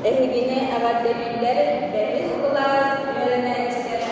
Эһигини эҕэрдэлииллэр бэһис кылаас үөрэнээччилэрэ.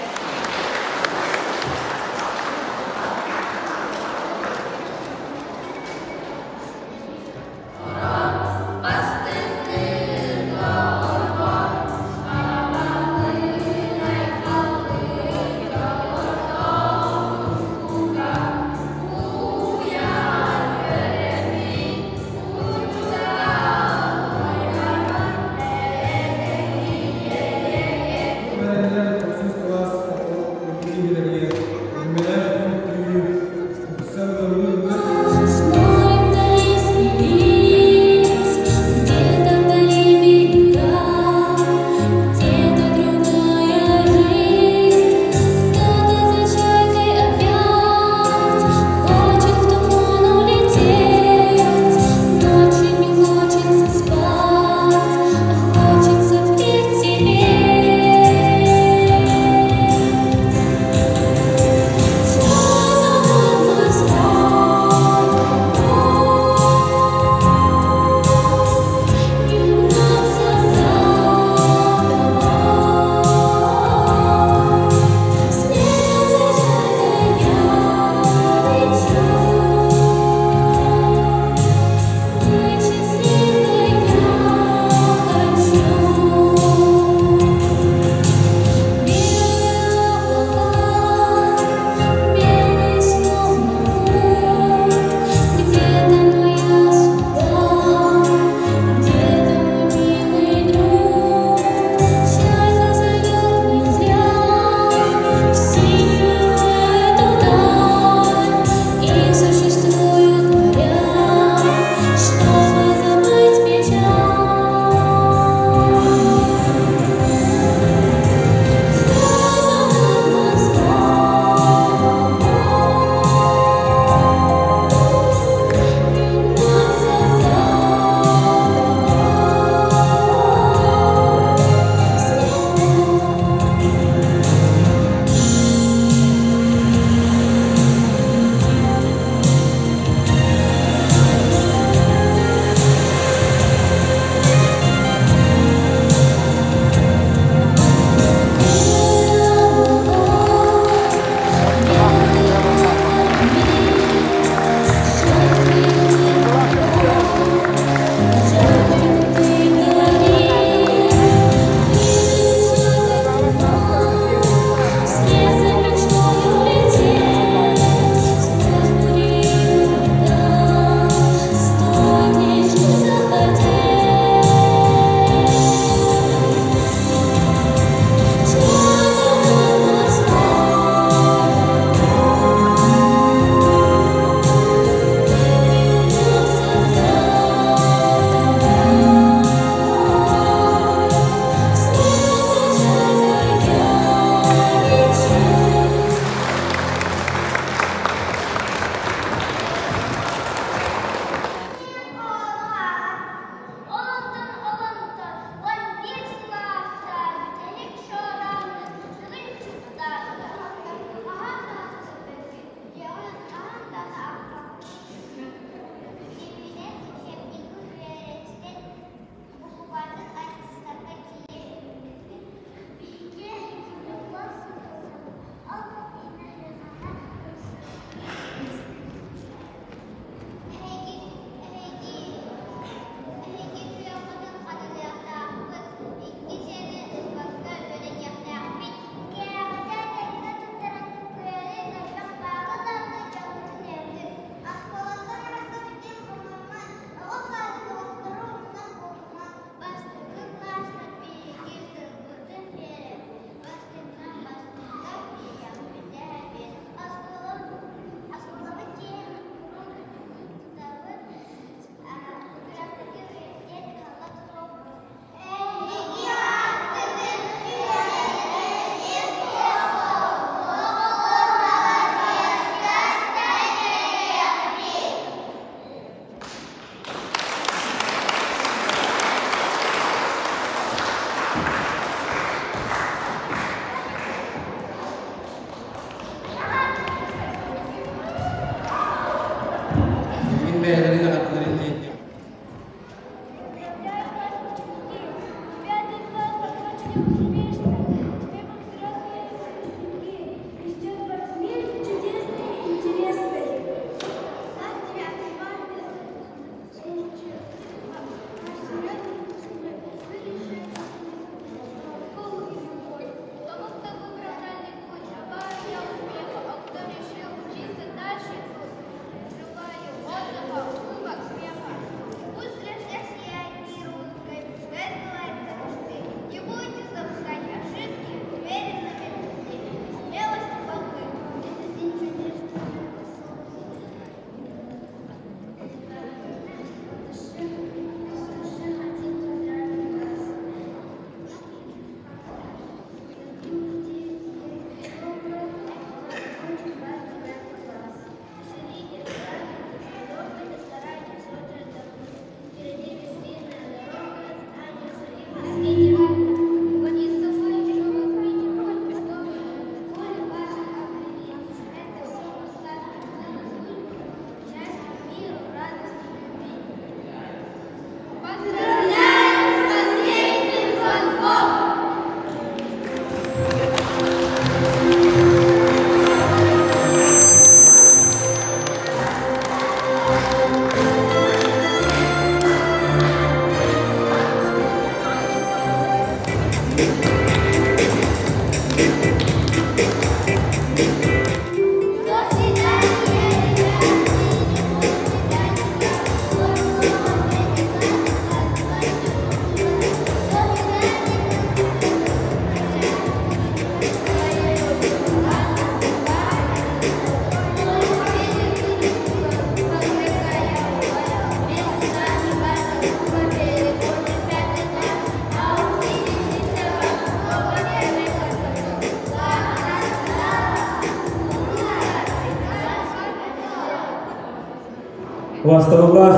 Убаастабыллаах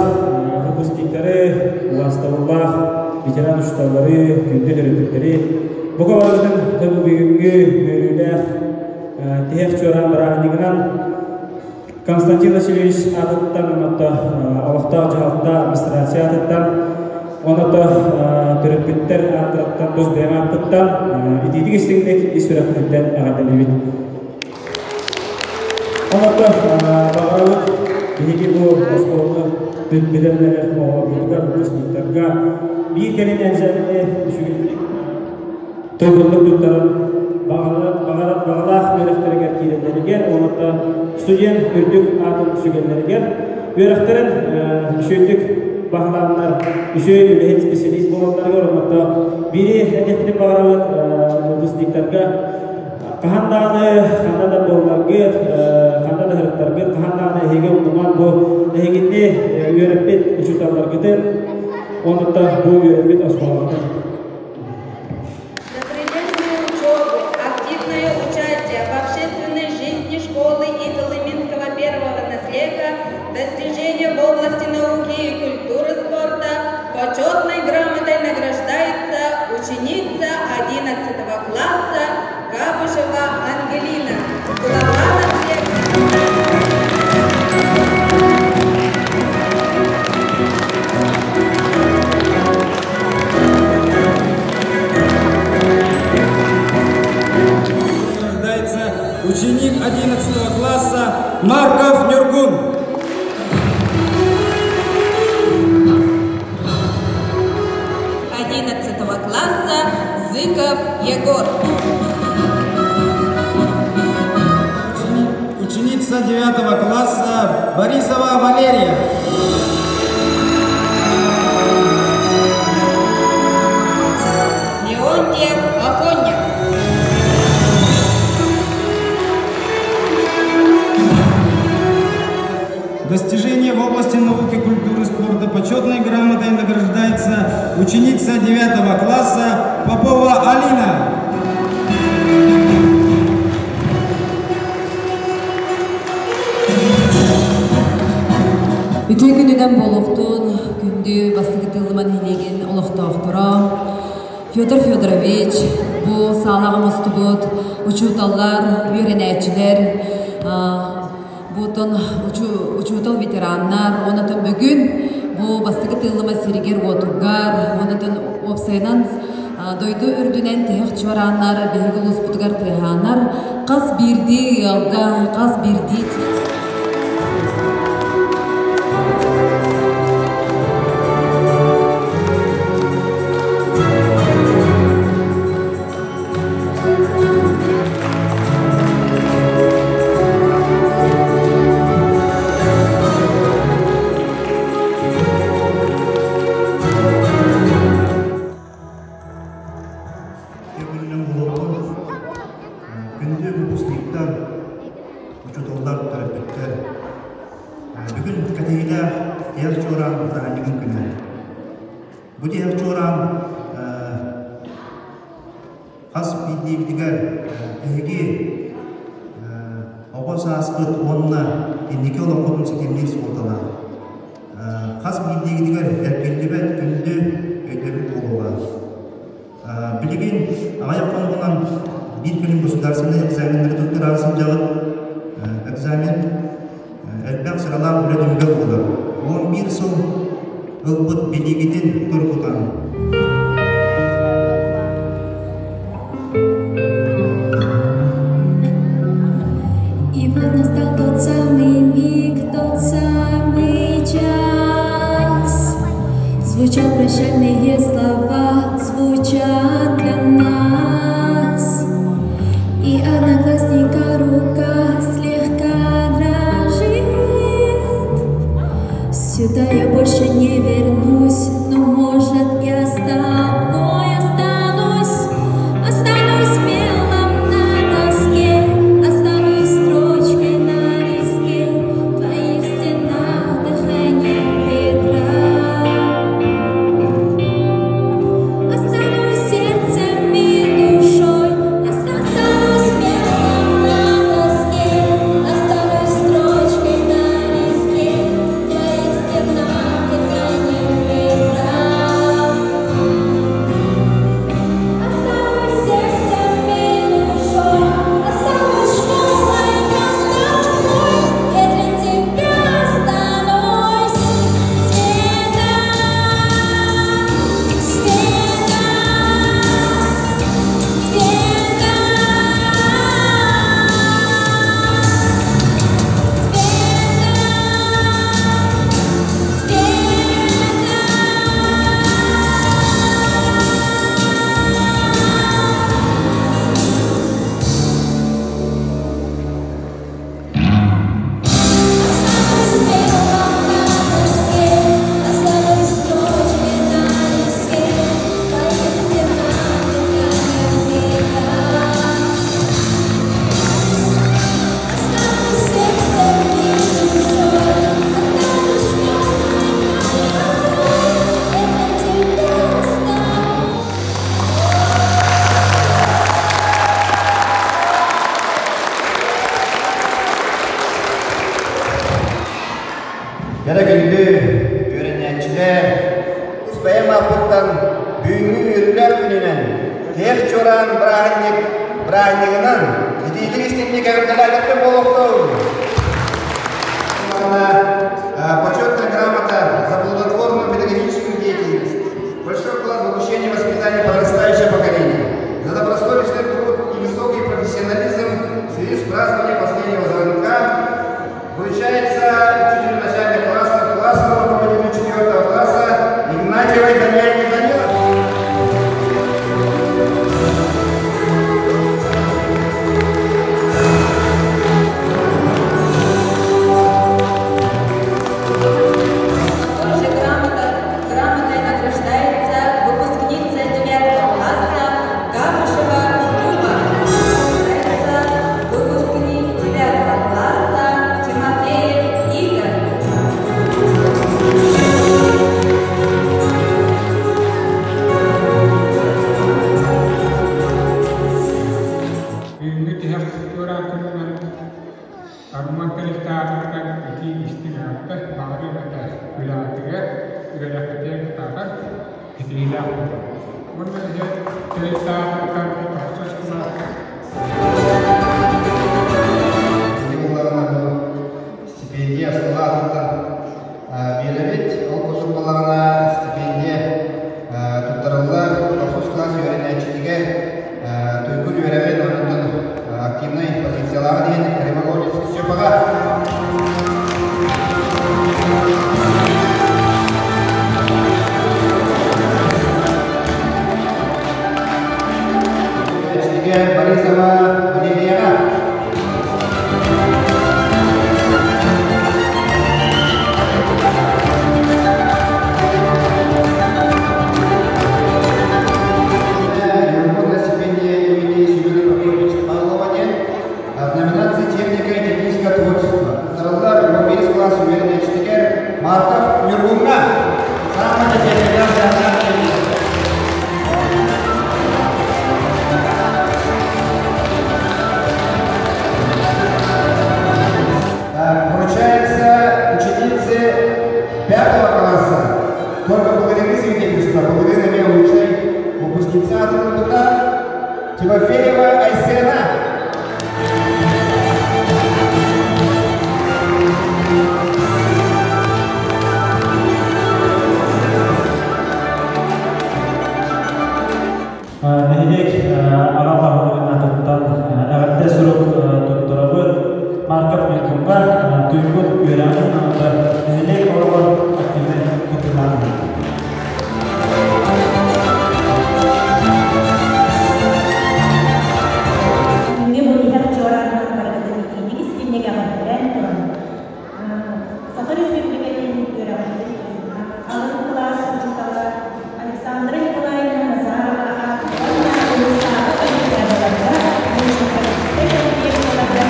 выпускниктары, убаастабыллаах ветеран учууталлары, күндү төрөппүттэри, бука барытын бүгүҥҥү үөрүүлээх тиһэх чуораан бырааһынньыгынан Константин Васильевич аатыттан оното олохтоох дьаһалта администрация аатыттан оното төрөппүттэр ааттарыттан тус бэйэм ааппыттан итиитик истиҥник ис сүрэхпититтэн эҕэрдэлиибит. Оното баҕарабыт биһиги бу оскуоланы билэрнэрэр оҕолорбутугар, выпускниктарга биир кэлин экзамени үчүгэйдик туйгуннук туттаран баҕалаах үөрэхтэригэр киирэллэригэр, оното студент үрдүк аатын сүгэллэригэр, үөрэхтэрин үчүгэйдик баһылааннар, үчүгэй үлэһит специалист буолалларыгар, оното биири этиэхпитин баҕарабыт выпускниктарга хаһан даҕаны ханна да буолларгыт, ханна да сырыттаргыт, хаһан даҕаны эһиги умнуман бу эһигини үөрэппит учууталларгытын, онуттан бу үөрэппит оскуолаҕытын. За прилежную учебу, активное участие в общественной жизни школы и Колыминского первого наслега, достижения в области науки и культуры спорта почетной грамотой награждается ученица 11 класса Габышева Ангелина, глава наслега. Награждается ученик 11 класса Марков Нюргун. 11 класса Зыков Егор. Ученица 9 класса Борисова Валерия. Леонтьев Афоня. Достижение в области науки, культуры, спорта почетной грамотой награждается ученица 9 класса Попова Алина. Үтүө күнүнэн буолуохтун, күндү Бастакы Тыыллыма нэһилиэгин олохтоохторо Федор Федорович, бу саалаҕа мустубут учууталлар, үөрэнээччилэр, бутун учуутал ветераннар, онотон бүгүн бу Бастакы Тыыллыма сиригэр-уотугар, онотон уопсайынан дойду үрдүнэн тиһэх чуорааннар биһиги улууспутугар тыаһааннар хас биирдии ыалга, хас биирдии Күнүнэн буолуохтун, күндү выпускниктар, учууталлар, төрөппүттэр. Бүгүн кэтэһиилээх Тиһэх чуораан бырааһынньыгын күнэ. Бу тиһэх чуораан хас биирдиибитигэр эһиги оҕо сааскыт уонна инники олоххутун ситимниир суолталаах. Хас биирдиигитигэр эргиллибэт күндү өйдөбүл буолуоҕа. Билигин аҕыйах хонугунан биир кэлим государственнай экзаменнары туттараары сылдьаҕыт. Экзамен элбэх сыралаах үлэ түмүгэ буолар. 11 сыл ылбыт билиигитин тургутан. И вот настал тот самый миг, тот самый час. Звучат прощальные слова, звучат для нас. И одноклассника рука слегка дрожит. Сюда я больше не вернусь, но, может, я останусь. Кэрэ күндү үөрэнээччилэр, тус бэйэм ааппыттан бүгүҥҥү үөрүүлээх күнүнэн Тиһэх чуораан бырааһынньык бырааһынньыгынан итиитик истиҥник эҕэрдэлээтэхпит буолуохтун! Почетная грамота за плодотворную педагогическую деятельность, большой вклад в обучение и воспитание подрастающего поколения, за добросовестный труд и высокий профессионализм в связи с празднованием последнего звонка вручается учителю начальных классов, классному руководителю 4 класса Игнатьевой Татьяне Даниловне. Также грамотой награждается выпускница 9 класса Габышева Люба. Награждается выпускник 9 класса Тимофеев Игорь. Бүгүҥҥү тиһэх туораах күнүнэн Арман тэрилтэ итии истиҥ эҕэрдэ баҕарыам этэ үлэҕитигэр, үөрэххитигэр кытаатар, ситиһиилээх буолуҥ. Уонна ити тэрилтэ аатыттан тохсус кылаас Стипендия оскуола аатыттан биэрэбит. Ол курдук буоллаҕына стипендия туттарыллар тохсус кылаас үөрэнээччитигэр туйгун үөрэҕин оннуттан активнай позициялааҕын иһин Кривогорец Степаҕа. Үөрэнээччитигэр Борисова Валерияҕа. Стипендия имени Семена Прокопьевича Павлова диэн в номинации «Техника и техническое творчество». Туттарыллар 11 класс үөрэнээччитигэр Марков Ньургуҥҥа. Саамай техника. Вручается ученице пятого класса. Только благодарны свидетельства, благодарны лучшей выпускница АТНБТ Тимофеева Айсена. Нэһилиэк аҕа баһылыгын аатыттан эҕэрдэ сурук туттарабыт Марков Ньургуҥҥа туйгун үөрэҕин аната нэһилиэк олоҕор активнай кыттыылаах. Бүгүҥҥү бу тиһэх чуораанынан барыгытын итиитик истиҥник эҕэрдэлээн туран, Саха Республикатын үөрэҕиттэн алын кылаас учуутала Александра Николаевна Назарова аатыттан улуустааҕы олимпиадаларга муниципалитет олимпиадаларга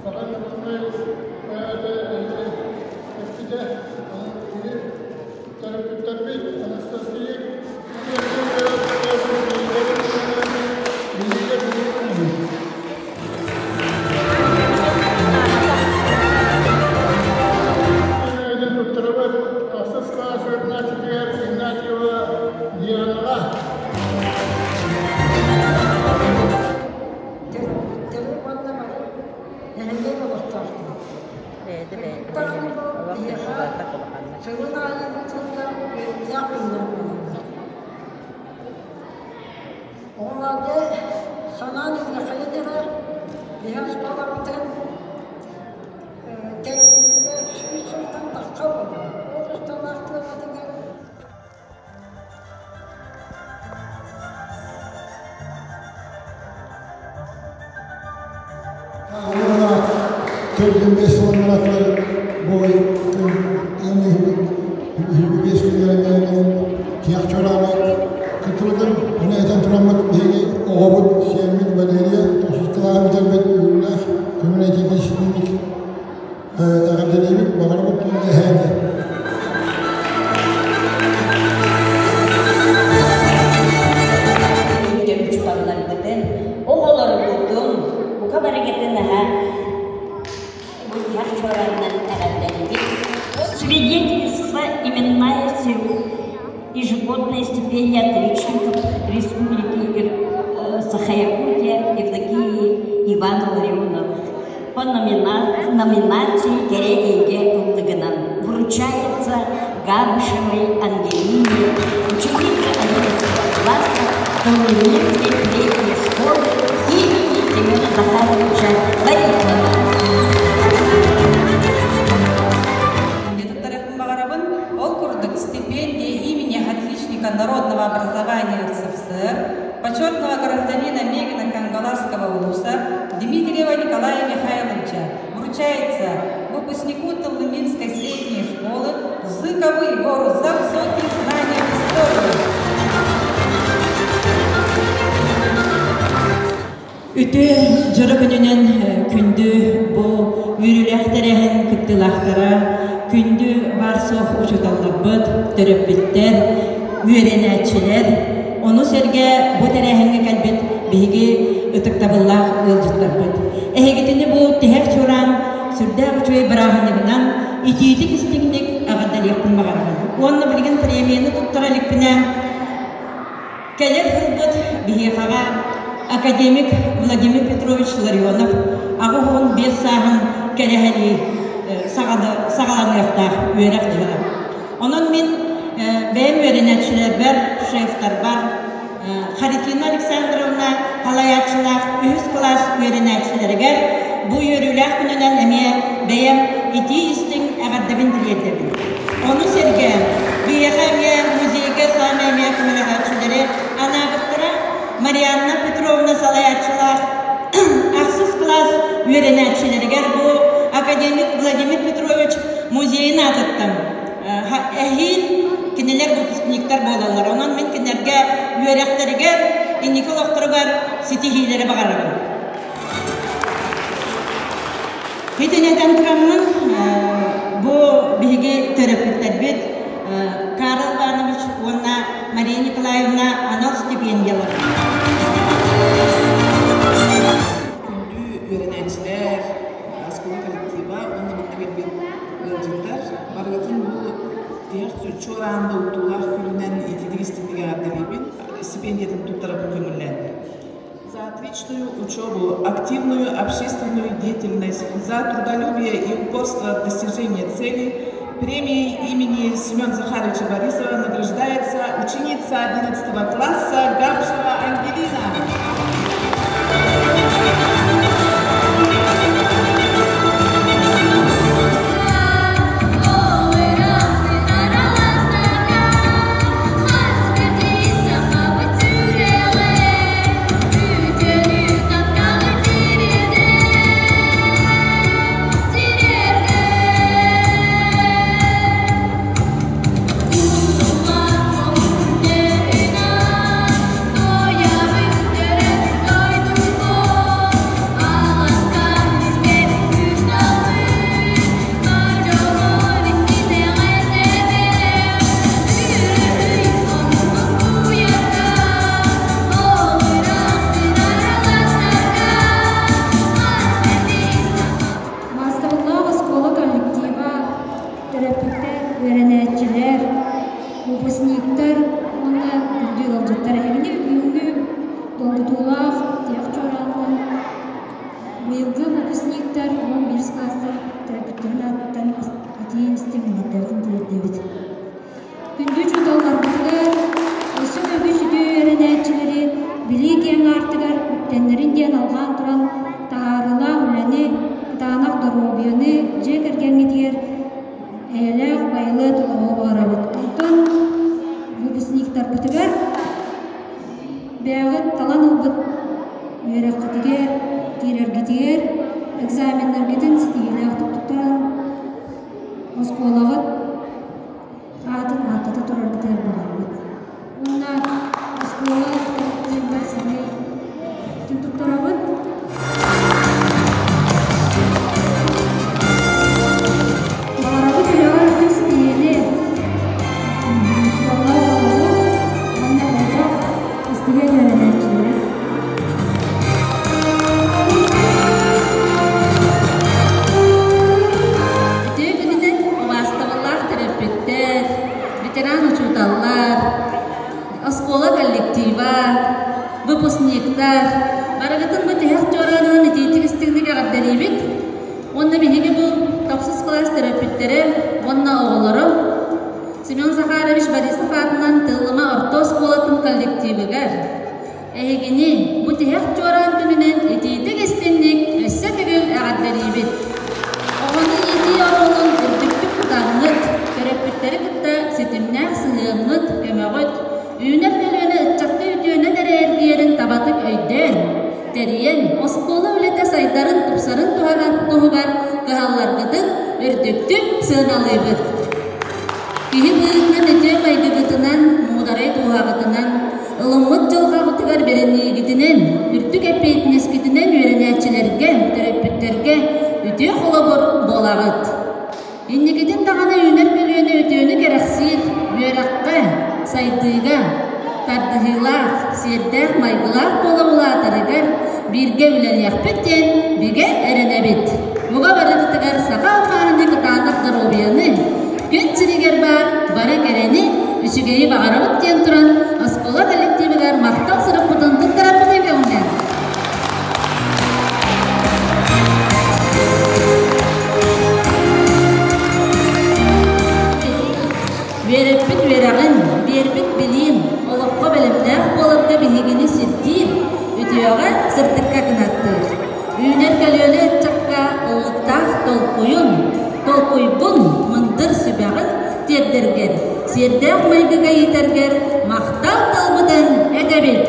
Саха народнай поэта эппитэ, кини төрөппүттэрбит Анастасия биһиги туттарабыт ахсыс класс үөрэнээччитигэр Игнатьева Дианаҕа. Төрүт уонна бары нэһилиэк олохтоохторо. Даҕаны бу биһиэхэ сылын аайы ыытыллар үөрүүлээх күннэр буолаллар. Оҕолорго санаан үлэхэйин эрэ биһи оскуолабытын тэриллибитэ 100 сылтан тахса буолла. Ол усталаах туонатыгар Уонна 45 сылын бу 25 күннэрин тиэх чорааны кытылыгын оны этэн тураммыт биһиги оҕобут сиэммит Валерия тохсус кылааһы бүтэрбит үөрүүлээх көҥүл этиитин ситиник эҕэрдэлиибит баҕарабыт эһээни. Свидетельство именная ежегодная стипендия отличников Республики Саха-Якутия Евдокии Ивана Ларионовых по номинации «Кэрэ эйгэ ыллыгынан» вручается Габышевой Ангелине, ученице 11 класса Колыминской средней школы имени Семена Захаровича Борисова. Ол курдук стипендия имени отличника народного образования РСФСР, почетного гражданина Мегино-Кангаласского улуса Дмитриева Николая Михайловича вручается выпускнику Талдыминской средней школы Зыкову Егору за высокие знания в истории. Үтүө дьоро күнүнэн күндү бу үөрүүлээх тэрээһин кыттыылаахтара, күндү баар суох учууталларбыт, төрөппүттэр, үөрэнээччилэр, ону сэргэ бу тэрээһиҥҥэ кэлбит биһиги ытыктабыллаах ыалдьыттарбыт. Эһигитини бу тиһэх чуораан сүрдээх үчүгэй бырааһынньыгынан итиитик истиҥник эҕэрдэлиэхпин баҕарабын. Уонна билигин премияны туттара иликпинэ Кэлэр сылбыт биһиэхэҕэ академик Владимир Петрович Ларионов 85 сааһын кэрэһэлии саҕаланыахтаах үөрэх дьыла. Онон мин бэйэм үөрэнээччилэрбэр, шефтарбар Харитина Александровна салайааччылаах үһүс кылаас үөрэнээччилэригэр бу үөрүүлээх күнүнэн эмиэ бэйэм итии-истиҥ эҕэрдэбин тириэрдэбин. Ону сэргэ биһиэхэ эмиэ музейга саамай эмиэ көмөлөһөөччүлэри анаабыттара Марианна Петровна салайааччылаах ахсыс кылаас үөрэнээччилэригэр бу академик Владимир Петрович музейын аатыттан эһиил кинилэр выпускниктар буолаллар. Онон мин кинилэргэ үөрэхтэригэр, инники олохторугар ситиһиилэри баҕарабын. Итини этэн тураммын, бу биһиги төрөппүттэрбит Карл Иванович уонна Мария Николаевна анал стипендиялар. Күндү үөрэнээччилэр, оскуола коллектива уонна манна кэлбит ыалдьыттар барыгытын бу тиһэх чуораан долгутуулаах күнүнэн ититик истиҥник эҕэрдэлиибин, стипендиятын туттарабын көҥүллээн. За отличную учебу, активную общественную деятельность, за трудолюбие и упорство в достижении целей премией имени Семена Захаровича Борисова награждается ученица 11 класса Габшева Ангелина. Маастабыллаах оскуола коллектива, төрөппүттэр, үөрэнээччилэр, выпускниктар уонна күндү ыалдьыттар эһигини бүгүҥҥү долгутуулаах тиһэх чуораанынан быйылгы выпускниктар 11 класстар төрөппүттэрин ааттан итии истиҥ эҕэрдэбитин тириэрдэбит. Күндү учууталларбытыгар өссө үгүс үтүө үөрэнээччилэри билии киэҥ аартыгар үктэннэрин диэн алҕаан туран таһаарыылаах үлэни, кытаанах доруобуйаны дьиэ кэргэҥҥитигэр эйэлээх байылыат олоҕу баҕарабыт. Онтон выпускниктарбытыгар бэйэҕит талан ылбыт үөрэххитигэр, киирэргитигэр экзаменнаргытын ситиһиилээхтик туттаран оскуолаҕыт аатын ааттата тураргытыгар баҕарабыт. Уонна оскуола коллективыгар сэмэй туттарабыт. Баҕарабыт үлэҕэ үрдүк ситиһиини, дьоллоох олоҕу уонна элбэх истигэн үөрэнээччилэри. коллектива, выпускниктар, барыгытын бу тиһэх чуораанынан итиитик истиҥник эҕэрдэлиибит. Уонна биһиги бу тохсус кылаас төрөппүттэрэ уонна оҕолоро Семен Захарович Борисов аатынан Тыллыма орто оскуолатын коллективыгар Эһигини бу тиһэх чуораан күнүнэн итиитик истиҥник өссө төгүл эҕэрдэлиибит! Оҕону иитии оруолун үрдүктүк тутаҥҥыт, төрөппүттэри кытта ситимнээх сыһыаҥҥыт, көмөҕүт, үүнэр көлүөнэ ыччакка үтүөнэн эрэ эргийэрин табатык өйдөөн, тэрийэн, оскуола үлэтэ сайдарын, тупсарын туһугар кыһалларгытын үрдүктүк сыаналыыбыт. Киһи быһыытынан үтүө майгыгытынан, муударай дууһаҕытынан, ылыммыт дьылҕаҕытыгар бэриниигитинэн, үрдүк эппиэтинэскитинэн үөрэнээччилэргэ, төрөппүттэргэ үтүө холобур буолаҕыт. Инникитин даҕаны үүнэр көлүөнэ үтүөнү кэрэхсиир, үөрэххэ, сайдыыга тардыһыылаах, сиэрдээх майгылаах буола улаатарыгар бииргэ үлэлиэхпит диэн бигэ эрэнэбит. Буга барыбытыгар саха алмааһыны кытаанах доруобуйаны, күн сиригэр баар бары кэрэни, үчүгэйи баҕарабыт диэн туран оскуола коллективыгар махтал сурукпутун туттарарбытын көҥүллээн. Үөрэппит үөрэҕин, биэрбит билиин, олоххо бэлэмнээх буоларга биһигини сирдиир, үтүөҕэ, сырдыкка кынаттыыр. Үүнэр көлүөнэ ыччакка ыллыктаах толкуйун, толкуйгун, мындыр сүбэҕин тиэрдэргэр, сиэрдээх майгыга иитэргэр махтал тылбытын этэбит!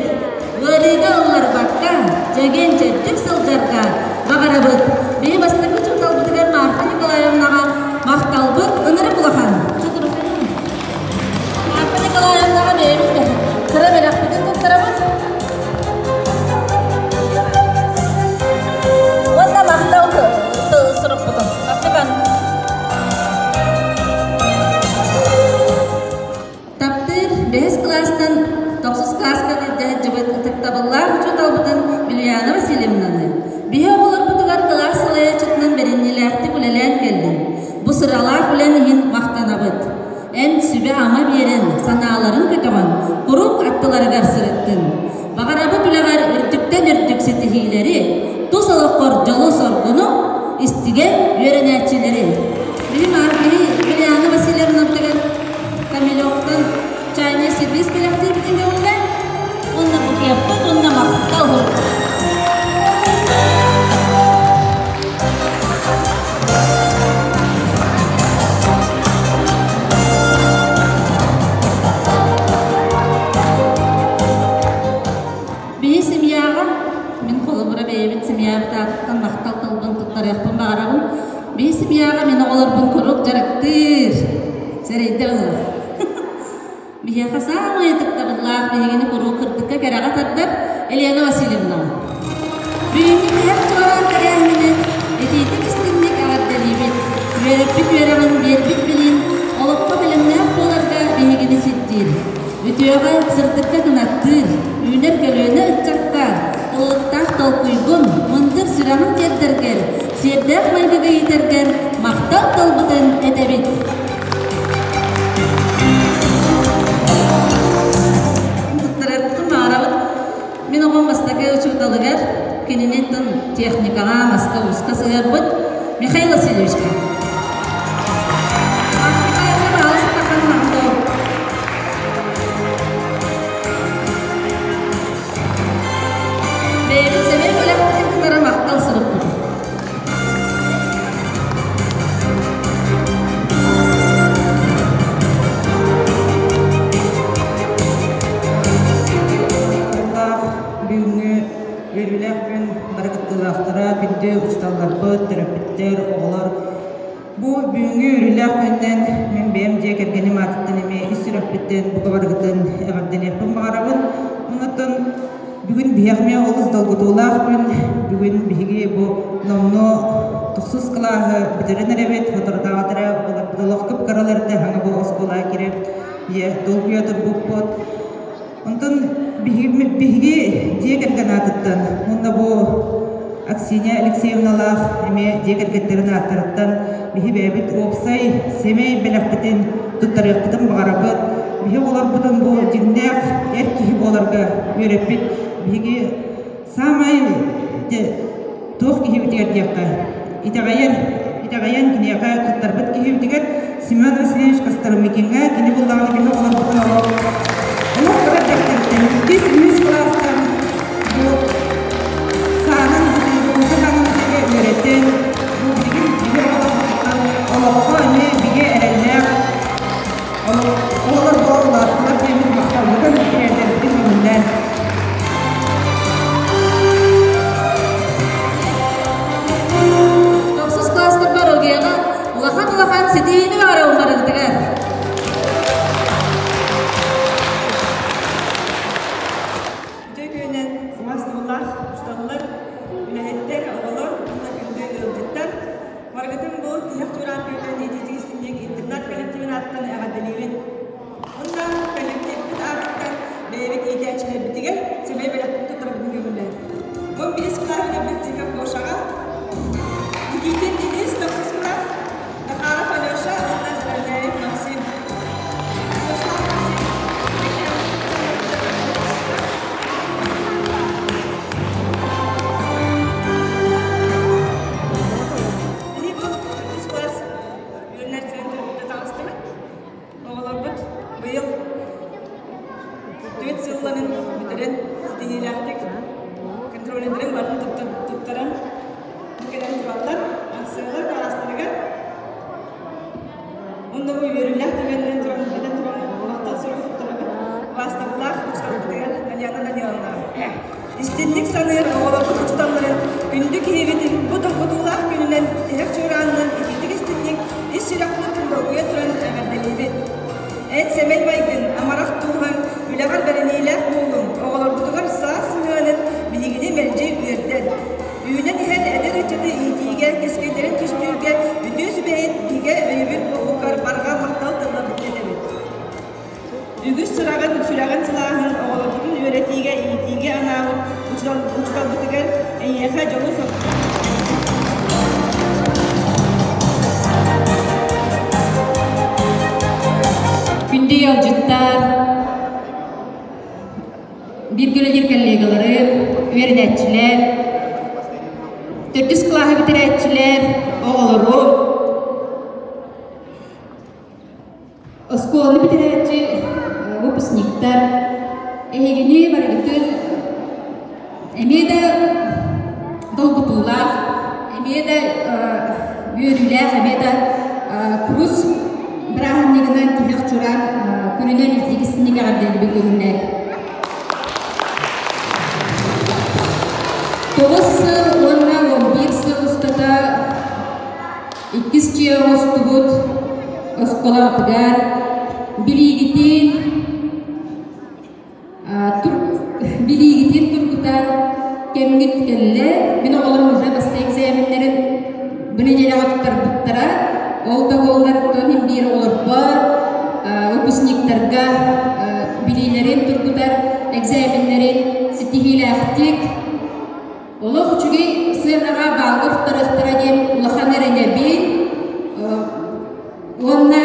Ыарыыга ылларбакка, чэгиэн-чэбдик сылдьарга баҕарабыт. Биһи бастакы учууталбытыгар Марфа Николаевнаҕа махталбыт ынырык улахан. Марфа Николаевнаҕа бэйэбит кыра бэлэхпитин туттарабыт. Уонна махтал сурукпутун. Аттыкан. Таптыыр бэһис кылаастан тохсус кылааска сылдьыбыт ытыктабыллаах учууталбытын Ульяна Васильевнаны биһи оҕолорбутугар кылаас салайааччытынан бэриниилээхтик үлэлээн кэллин. Бу сыралаах үлэн иһин махтанабыт. Эн сүбэ-ама биэрэн, санааларын көтөҕөн, куруук аттыларыгар сырыттын. Баҕарабыт үлэҕэр үрдүктэн үрдүк ситиһиилэри, тус олоххор дьолу-соргуну, истигэн үөрэнээччилэри. Билим аргыһы Ульяна Васильевнабытыгар Камелёктан чайный сервис бэлэхтиибитин көҥүлэ уонна букеппыт уонна махтал Биһи семьяҕа, мин холобура бэйэбит семьябыт аатыттан махтал тылбын туттарыахпын баҕарабын. Биһи семьяҕа мин оҕолорбун куруук дьарыктыыр, сэрэйдэ ылар. Биһиэхэ саамай ытыктабыллаах биһигини куруук кырдыкка кэрэҕэ тардар Елена Васильевна. Бүгүҥҥү тиһэх чуораан тэрээһининэн итиитик истиҥник эҕэрдэлиибит. Үөрэппит үөрэҕин биэрбит билиин олоххо бэлэмнээх буоларга биһигини сирдиир. Үтүөҕэ, сырдыкка кынаттыыр, үүнэр көлүөнэ ыччакка ыллыктаах толкуйгун, мындыр сүрэҕин тиэрдэргэр, сиэрдээх майгыга иитэргэр махтал тылбытын этэбит. Туттарарбытын баҕарабыт. Мин оҕом бастакы учууталыгар кинини тын техникаҕа, маска-ууска сыһыарбыт Михаил Васильевичка. Бэйэбит сэмэй бэлэхпитин кытары махтал сурукпут. Бүгүҥҥү үөрүүлээх күн бары кыттыылаахтара, күндү учууталларбыт, төрөппүттэр, оҕолор. Бу бүгүҥҥү үөрүүлээх күнүнэн мин бэйэм дьиэ кэргэним аатыттан эмиэ ис сүрэхпиттэн бука барыгытын эҕэрдэлиэхпин баҕарабын. Оннуттан бүгүн биһиэхэ эмиэ олус долгутуулаах күн. Бүгүн биһиги бу номнуо тохсус кылааһы бүтэрэн эрэбит, соторутааҕыта оҕолорбут олох кып-кыралар этэ, саҥа бу оскуолаҕа киирэн ийэ долгуйа турбуппут. Онтон биһиги дьиэ кэргэн аатыттан уонна бу Аксинья Алексеевналаах эмиэ дьиэ кэргэттэрин ааттарыттан биһи бэйэбит уопсай сэмэй бэлэхпитин туттарыахпытын баҕарабыт. Биһи оҕолорбутун бу дьиҥнээх эр киһи буоларга үөрэппит биһиги саамай туох киһибитигэр диэххэ итэҕэйэн итэҕэйэн киниэхэ туттарбыт киһибитигэр Семен Васильевич Костромикиҥҥа кини буллаҕына биһи оҕолорбутун олох олох кыра дьахтартан иккис үһүс кылаастан бу саанан бытыыга саанан бытыыга үөрэтэн бу билигин биһи оҕолорбутуттан олоххо эмиэ бигэ эрэллээх оҕолор буола улааттылар диэммит махталбытын тириэрдэрбитин көҥүллээн. Тохсус класстарбар ОГЭ-ҕа улахан-улахан ситиһиини баҕарабын барыгытыгар. Үтүө күнүнэн убаастабыллаах учууталлар, үлэһиттэр, оҕолор уонна күндү ыалдьыттар. Барыгытын бу тиһэх чуораан күнүнэн итиитик истиҥник интернат коллективын ааттан эҕэрдэлиибин. Уонна коллективпыт аатыттан бэйэбит иитээччилэрбитигэр сэмэй бэлэхпит туттарабытын көҥүллээн. Он билис кылааһын Тихов Гошаҕа, Никитин Денис тохсус кылаас, Захаров Алеша уонна Заровняев Максим. Оҕолорбут быйыл түөрт сылларын бүтэрэн ситиһиилээхтик контроллердарын барын туттаран бу кэлэн тураллар. Акциялар кылаастарыгар Онно бу үөрүүлээх түгэнинэн туран этэн туран махтал сурук туттарабыт. Убаастабыллаах учууталбытыгар Альяна Даниловнаҕа. Истинник саныыр оҕолорбут учууталларын күндү киһибитин бу долгутуулаах күнүнэн тиһэх чуораанынан итиитик истинник ис сүрэхпитин долгуйа туран эҕэрдэлиибит. Эн сэмэй майгын, амарах дууһаҥ, үлэҕэр бэриниилээх буолуҥ, оҕолорбутугар саас сыһыанын биһигини мэлдьи үөрдэр. Үүнэн иһэн эдэр ыччаты иитиигэ, кэскиллэрин түстүүргэ үтүө сүбэһит, бигэ өйөбүл буолбуккар барҕа махтал тылла бүтэтэбит. Үгүс сураҕын, сүрэҕин сылааһын оҕолорбутун үөрэтиигэ, иитиигэ анаабыт учууталбытыгар эйиэхэ дьолу-соргу. Күндү ыалдьыттар, бииргэ үлэлиир коллегаларым, үөрэнээччилэр, төрдүс кылааһы бүтэрээччилэр, оҕолорум, оскуоланы бүтэрээччи выпускниктар, эһигини барыгытын эмиэ да долгутуулаах, эмиэ да үөрүүлээх, эмиэ да курус бырааһынньыгынан тиһэх чураан күнүнэн итиикисинник эҕэрдэлиибин көҥүллээн. Тоҕус сыл уонна 11 сыл устата иккис дьиэ оҥостубут оскуолабытыгар билиигитин Билиигитин тургутар кэмҥит кэллэ. Мин оҕолорум уже бастакы экзаменнэрин бу нэдиэлэҕэ туттарбыттара. Ол да буоллар, оттон иһин биир оҕолорбор, выпускниктарга билиилэрин тургутар экзаменнэрин ситиһиилээхтик олох үчүгэй сыанаҕа баалга туттарыахтара диэн улахан эрэнэбин. Уонна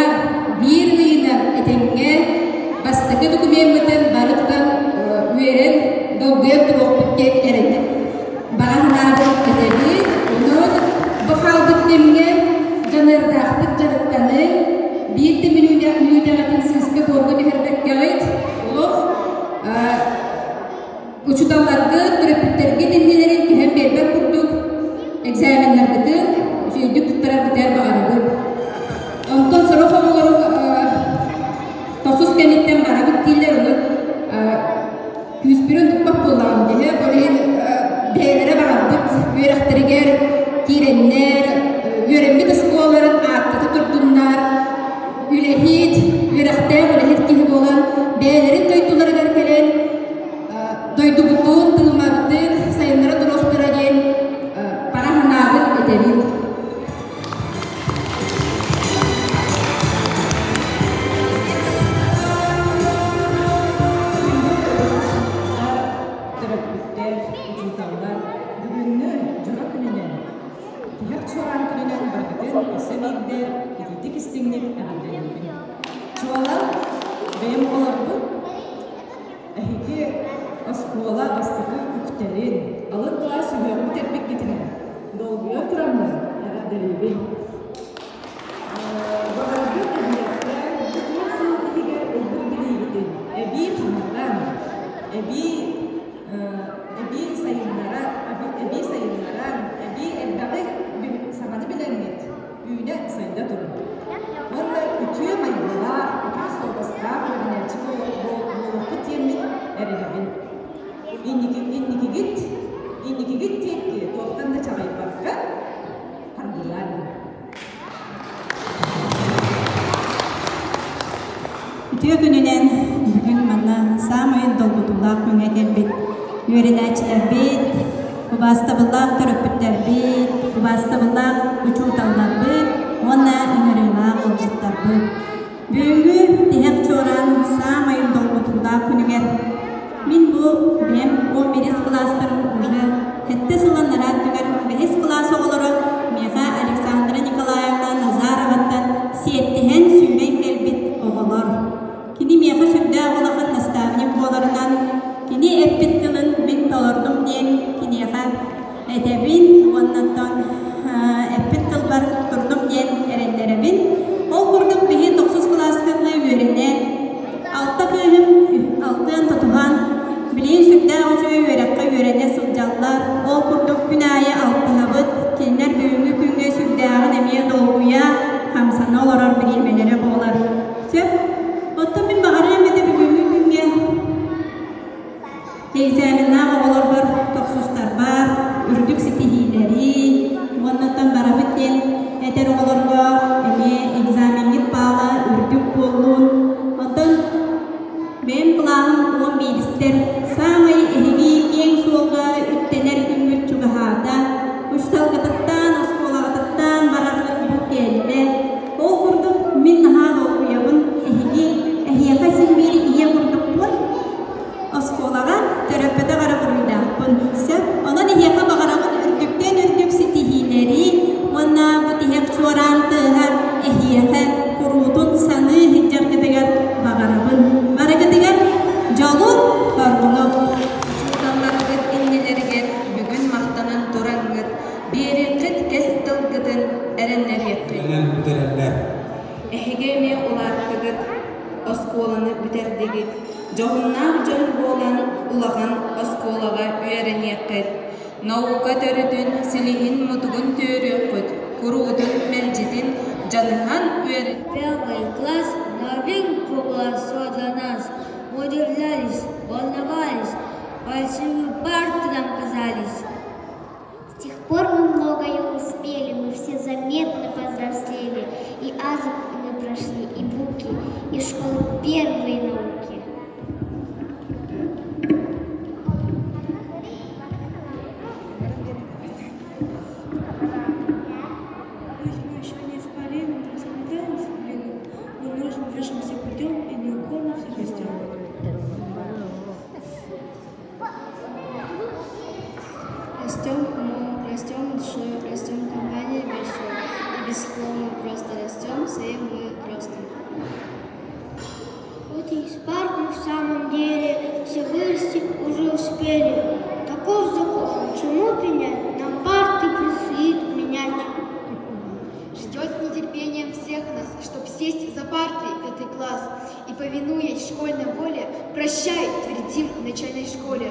биир ыйынан этэҥҥэ бастакы докумеммытын бары тутан үөрэн, долгуйан туруохпут диэн эрэнним. Баҕа санаабын этэбин. Онон бу хаалбыт кэмҥэ дьаныардаахтык дьарыктаныҥ, биир да мүнүүтэҕитин сыыска-буорга түһэрбэккэҕит, олох Учууталларгыт, төрөппүттэргит иннилэрин түһэн биэрбэт курдук экзаменнаргытын үчүгэйдик туттараргытыгар баҕарабын. Онтон сорох оҕолорум тохсус кэнниттэн барабыт дииллэр, ону күүспүрүн туппат буоллаҕым диһэ. Ол иһин бэйэлэрэ баҕарбыт үөрэхтэригэр киирэннэр, үөрэммит оскуолаларын ааттата турдуннар, үлэһит, үөрэхтээх үлэһит киһи буолан, бэйэлэрин дойдуларыгар кэлэн дойдубутун, тылмабытын сайыннара туруохтара диэн баҕа санаабын этэбин. Чуолаан бэйэм оҕолорбун эһиги оскуола бастакы үктэлин, алын кылаас үһүөҕүн бүтэрбиккитинэн долгуйа тураммын эҕэрдэлиибин. Баҕарбыт эһиэхэ бу 4 сыл иһигэр ылбыт билиигитин эбии хаҥатан, эбии сайыннаран, эбии элбэҕи саҥаны билэҥҥит үүнэ сайда турун. Уонна үтүө майгылаах, үтүө суобастаах үөрэнээччи буолуоххут диэммин эрэнэбин. Инникигит диэки туохтан да чаҕыйбакка хардыылаан. Үтүө күнүнэн! Бүгүн манна саамай долгутуулаах күҥҥэ кэлбит үөрэнээччилэрбит, убаастабыллаах төрөппүттэрбит, убаастабыллаах учууталларбыт уонна ыҥырыылаах ыалдьыттарбыт. Бүгүҥҥү тиһэх чуораан саамай долгутуулаах күнүгэр мин бу бэйэм 11-ис кылаастарым уже 7 сыл анараа өттүгэр бэһис кылаас оҕолоро миэхэ Александра Николаевна Назароваттан сиэттиһэн сүүрэн кэлбит оҕолор. Кини миэхэ сүрдээх улахан наставник буоларынан, кини эппит тылын мин толордум диэн киниэхэ этэбин, уоннаттан эппит тылбар турдум диэн эрэннэрэбин. Ол курдук биһи тохсус кылааска үөрэнэн, алта кыыһым алтыан тутуһан, билигин сүрдээх үчүгэй үөрэххэ үөрэнэ сылдьаллар. Ол курдук күн аайы алтыһабыт, кинилэр бүгүҥҥү күҥҥэ сүрдээҕин эмиэ долгуйа, хамсана олорор бириэмэлэрэ буолар. Сөп. Оттон мин баҕарыам этэ бүгүҥҥү күҥҥэ экзаменнаах оҕолорбор, тохсустарбар үрдүк ситиһиилэри, уоннаттан барабыт диэн этэр оҕолорго эмиэ экзамеҥҥит баала үрдүк буоллун. Оттон бэйэм кылааһым 11-истэр саамай эһиги киэҥ суолга үктэнэр күҥҥүт чугаһаата. Учууталгытыттан, оскуолаҕытыттан бараргыт бу кэллэ. Ол курдук мин наһаа долгуйабын. Эһиги эһиэхэ син биир ийэ курдукпун. Оскуолаҕа төрөппөтөх эрэ буруйдаахпын. Сөп. Онон эһиэхэ баҕарабын үрдүктэн үрдүк ситиһиилэри уонна бу тиһэх чуораан тыаһа эһиэхэ куруутун саныы сылдьаргытыгар баҕарабын. Барыгытыгар дьолу, соргуну. Учууталларгыт иннилэригэр бүгүн махтанан тураҥҥыт, биэриэххит кэс тылгытын эрэннэриэххит. Бүтэрэллэр. Эһиги эмиэ улааттыгыт, оскуоланы бүтэрдигит. Дьоһуннаах дьон буолан улахан оскуолаҕа үөрэниэххит. Наука төрүтүн, силиһин мутугун түөрүөххүт, куруутун мэлдьитин дьаныһан үөрэн. Первый класс новинку была всё для нас. Мы удивлялись, волновались, большими парты нам казались. С тех пор мы многое успели, мы все заметно повзрослели. И азбуку мы прошли, и буки, и школы первые науки. Пусть мы еще не исполины, мы заплетаем с глины, но нужным движемся путем и неуклонно все растем. Растем умом, растем душой, растем компанией большой, и бессловно просто растем своим мы ростом. Вот и из парт мы в самом деле все вырасти уже успели. Таков закон, чему пенять, нам парты предстоит менять. Ждет с нетерпением всех нас, чтоб сесть за парты пятый класс, и, повинуясь школьной воле, прощай, твердим в начальной школе.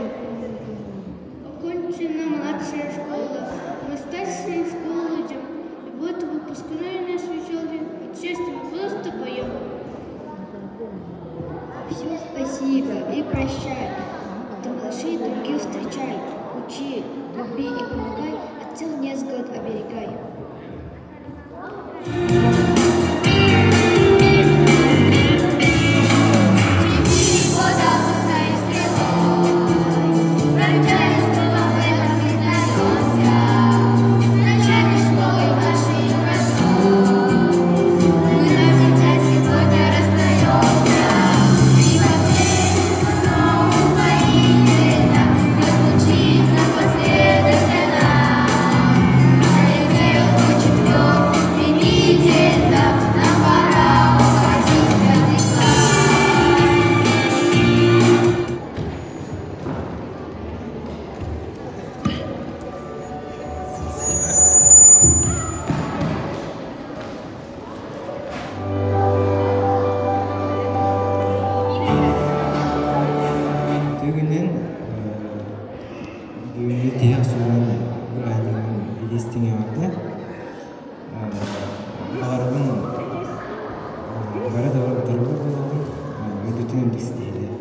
Окончена младшая школа, мы в старшую школу идем. И вот выпускной наш веселый, от счастья мы просто поем. Все спасибо и прощай. Ты малышей других встречай. Учи, люби и помогай, от всех невзгод оберегай. Года пустая стрелой, Прощаясь, мы вам в этом признаемся. Начальной школой нашей родной мы навсегда сегодня расстаемся. И снова упоительно прозвучит напоследок для нас. Налетел четвертый стремительно. истиҥ эҕэрдэ. Баҕарабын бары доруобай буолуоҕуҥ, үрдүтүн үрдүк ситиһиилэр.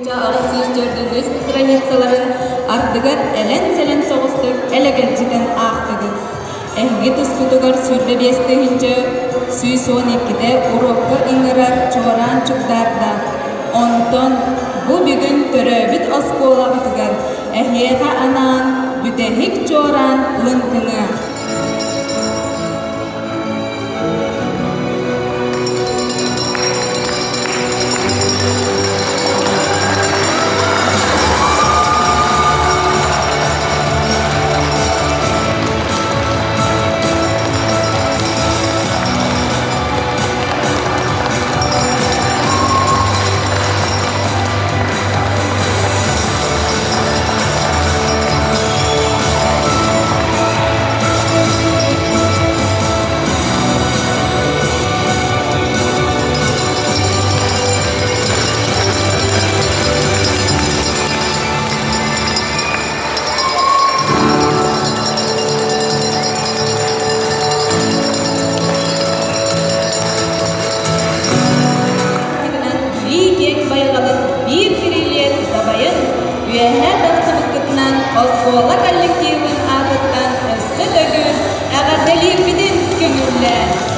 804 страницаларын ардыгар элэн-сэлэн соҕустук элэгэлдьитэн аахтыгыт. Эһиги тускутугар 25 112-те уруокка ыҥырар чуораан чугдаарда. Онтон бу бүгүн төрөөбүт оскуолабытыгар эһиэхэ анаан бүтэһик чуораан лыҥкыныа. оскуола коллективын аатыттан өссө төгүл эҕэрдэлиирбитин көҥүллээн.